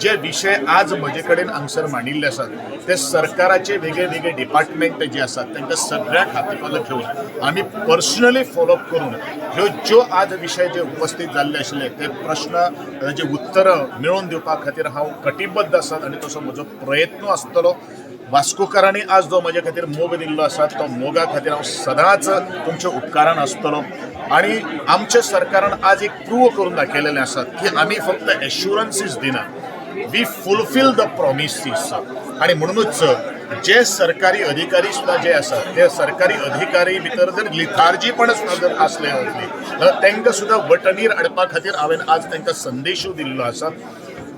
जे विशय आज म्हजे कडेन हांगसर मांडिल्ले आसात ते सरकाराचे वेगळे वेगळे डिपार्टमेंट जे आसात तांकां सगळ्यांक हातीपालो घेवन आमी पर्सनली फॉलोअप करून ह्यो ज्यो आज विशय जे उपस्थित जाल्ले आशिल्ले ते प्रश्न ताजे उत्तरां मेळोवन दिवपा खातीर हांव कटिबद्ध आसा आनी तसो म्हजो प्रयत्न आसतलो. वास्कोकारांनी आज जो म्हजे खातीर मोग दिल्लो आसा तो मोगा खातीर हांव सदांच तुमच्या उपकारान आसतलो. आनी आमच्या सरकारान आज एक प्रूव करून दाखयलेलें आसा की आमी फक्त एश्युरन्सीस दिना, we fulfil the promises. आनी म्हणूनच जे सरकारी अधिकारी सुद्दां जे आसात ते सरकारी अधिकारी भितर जर लिथार्जीपण सुद्दां जर आसले वतली जाल्यार तांकां सुद्दां वटणीर हाडपा खातीर हांवें आज तांकां संदेशूय दिल्लो आसा.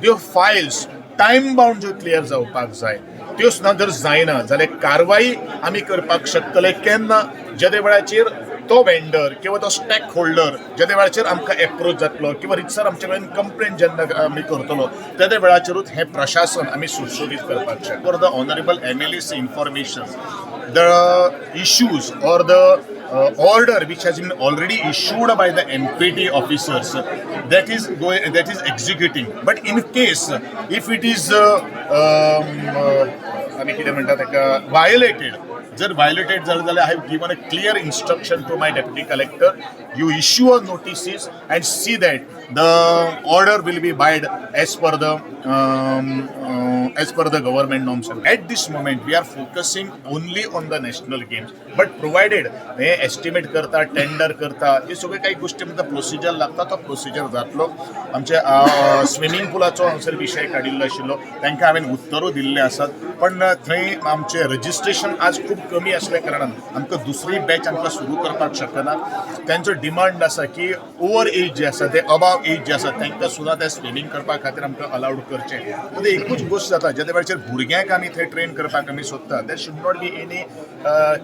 त्यो फायल्स टायम बाउंड ज्यो क्लियर जावपाक जाय त्यो सुद्दां जर जायना जाल्यार कारवाई आमी करपाक शकतले केन्ना, जेदे वेळाचेर तो वेंडर किंवा तो स्टॅक होल्डर जेदे वेळाचेर आमकां एप्रोच जातलो किंवा रितसर आमचे कडेन कंप्लेन जेन्ना आमी करतलो तेदे वेळाचेरूच हें प्रशासन आमी सुटसुटीत करपाक शकता. For the honourable MLA's information, the issues or the order which has been already issued by the MPT officers, that is executing, but in case if it is आमी कितें म्हणटा ताका violated, जर violated जालें जाल्यार I have given a clear instruction to my deputy collector, you issue a notices and see that the order will be abide as per the government norms. At this moment, we are focusing only on the national games. But provided हे estimate करता, tender करता, हे सगळे काही गोष्टी म्हणटा procedure लागता, तो प्रोसिजर जातलो. आमच्या स्विमींग पुलाचो हांगसर विशय काडिल्लो आशिल्लो, तांकां हांवें उत्तरूय दिल्ले आसात. पण थंय आमचें रजिस्ट्रेशन आज खूब कमी असल्या कारणान आमकां दुसरी बॅच आमकां सुरू करपाक शकना. तांचो डिमांड आसा की ओवर एज जे आसा ते, अबाव एज जे आसा तांकां सुद्दां ते स्विमींग करपा खातीर आमकां अलावड करचें. पूण एकूच गोश्ट जाता, जेन्ना वेळाचेर भुरग्यांक आमी थंय ट्रेन करपाक आमी सोदता, there should not be any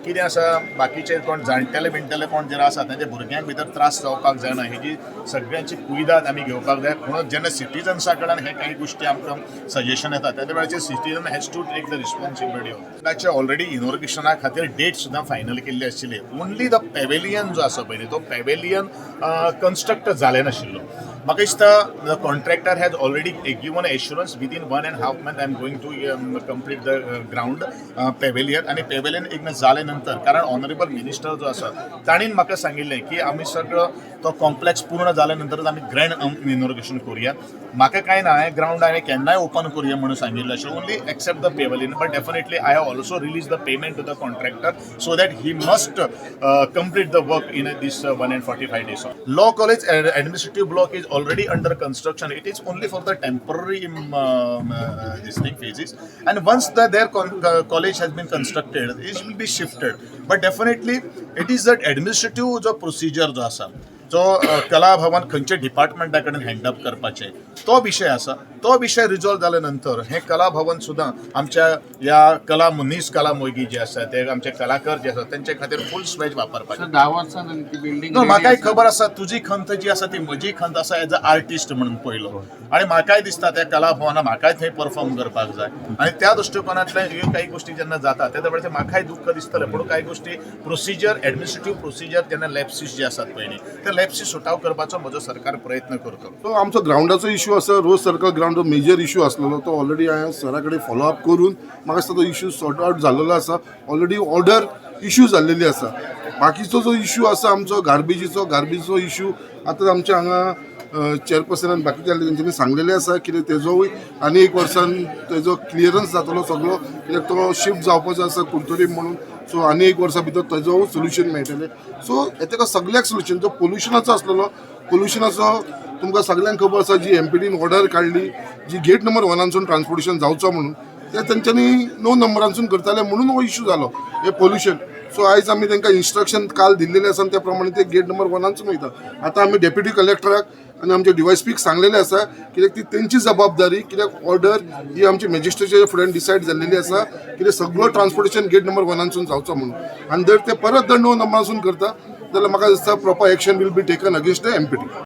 कितें आसा, बाकीचे कोण जाणटेले बिणटेले कोण जे आसा तांच्या भुरग्यांक भितर त्रास जावपाक जायना, हेजी सगळ्यांची कुयदाद आमी घेवपाक जाय. म्हणून जेन्ना सिटीजन्सा कडल्यान हे काही गोश्टी आमकां सजेशन येता तेन्ना वेळाचेर citizen has to take the responsibility. ताचे ऑलरेडी इनॉग्रेशना खातीर डेट सुद्दां फायनल केल्ली आशिल्ली. ओनली the pavilion जो आसा पळय न्ही, तो पॅवेलियन कन्स्ट्रक्ट जालें नाशिल्लो. म्हाका दिसता the contractor has already given assurance, within 1.5 month I am going to complete the ground pavilion. आनी पॅवेलियन एकदां जाले नंतर, कारण ऑनरेबल मिनिस्टर जो आसा ताणें म्हाका सांगिल्लें की आमी सगळो तो कॉम्प्लेक्स पूर्ण जाल्या नंतरच आमी ग्रँड इनॉग्रेशन करूया. म्हाका कांय ना, हांवें ग्रावंड हांवें केन्नाय ओपन करूया म्हणून सांगिल्लें आशिल्लें, only except the pavilion. But definitely I have also release the payment to the contractor so that he must complete the work in this 1 and 45 days. Law college administrative block is already under construction. It is only for the temporary this thing phases, and once their college has been constructed, it will be shifted. But definitely, it is that administrative जो procedure जो आसा, जो कला भवन खंयच्या डिपार्टमेंटा कडेन hand up करपाचें तो विशय आसा, तो विशय रिजॉल्व जाल्या नंतर हें कला भवन सुद्दां आमच्या ह्या कला मनीस, कला मोगी जे आसा, ते आमचे कलाकार जे आसा तेंचे खातीर फूल स्वेज वापरपाचे. सर, 10 वर्सां जाली ती बिल्डिंग. नो, म्हाकाय खबर आसा, तुजी खंत जी आसा ती म्हजी खंत आसा एज अ आर्टिस्ट म्हणून पयलो. आनी म्हाकाय दिसता त्या कला भवना म्हाकाय थंय परफॉर्म करपाक जाय. आनी त्या दृश्टिकोनांतल्यान ह्यो काही गोश्टी जेन्ना जाता तेन्ना वेळार म्हाकाय दुख्ख दिसतलें. पूण कांय गोश्टी प्रोसिजर, एडमिनिस्ट्रेटीव प्रोसिजर जेन्ना लॅप्सीस जे आसात पयलीं, ते लॅप्सीस सुटाव करपाचो म्हजो सरकार प्रयत्न करतलो. तो आमचो ग्रावंडाचो इशू आसा, रोज सर्कल ग्रावंड जो मेजर इशू आसलेलो तो ऑलरेडी हांवें सरा कडेन फॉलो अप करून म्हाका दिसता तो इशू सॉर्ट आउट जाल्लेलो आसा. ऑलरेडी ऑर्डर इशू जाल्लेली आसा. बाकीचो जो इशू आसा आमचो गार्बेजीचो इशू, आतां आमच्या हांगा चेअरपर्सनान बाकीच्या तेंच्यांनी सांगलेलें आसा कितें तेजोय आनी एक वर्सान तेजो क्लियरन्स जातलो सगळो, कित्याक तो शिफ्ट जावपाचो आसा कुडतरी म्हणून. सो आनी एक वर्सा भितर तेजो सोल्युशन मेळटलें. सो तेका सगळ्याक सोल्युशन. जो पोल्युशनाचो आसलेलो, पोल्युशनाचो तुमकां सगळ्यांक खबर आसा, जी एमपीटीन ऑर्डर काडली जी गेट नंबर वनानसून ट्रान्सपोर्टेशन जावचो म्हणून, ते तेंच्यांनी 9 नंबरांसून करताले म्हणून हो इशू जालो हे पोल्युशन. सो आयज आमी तांकां इन्स्ट्रक्शन काल दिल्लेले आसा आनी त्या प्रमाणे ते गेट नंबर वनानसून वयता. आतां आमी डेप्युटी कलेक्टराक आनी आमच्या डिवायसपीक सांगलेलें आसा, कित्याक ती तेंची जबाबदारी, कित्याक ऑर्डर ही आमची मॅजिस्ट्रेटच्या फुड्यान डिसायड जाल्लेली आसा कित्याक सगळो ट्रान्सपोर्टेशन गेट नंबर वनानसून जावचो म्हणून. आनी जर ते परत जर 9 नंबरासून करता जाल्यार म्हाका दिसता proper action will be taken against the MPT.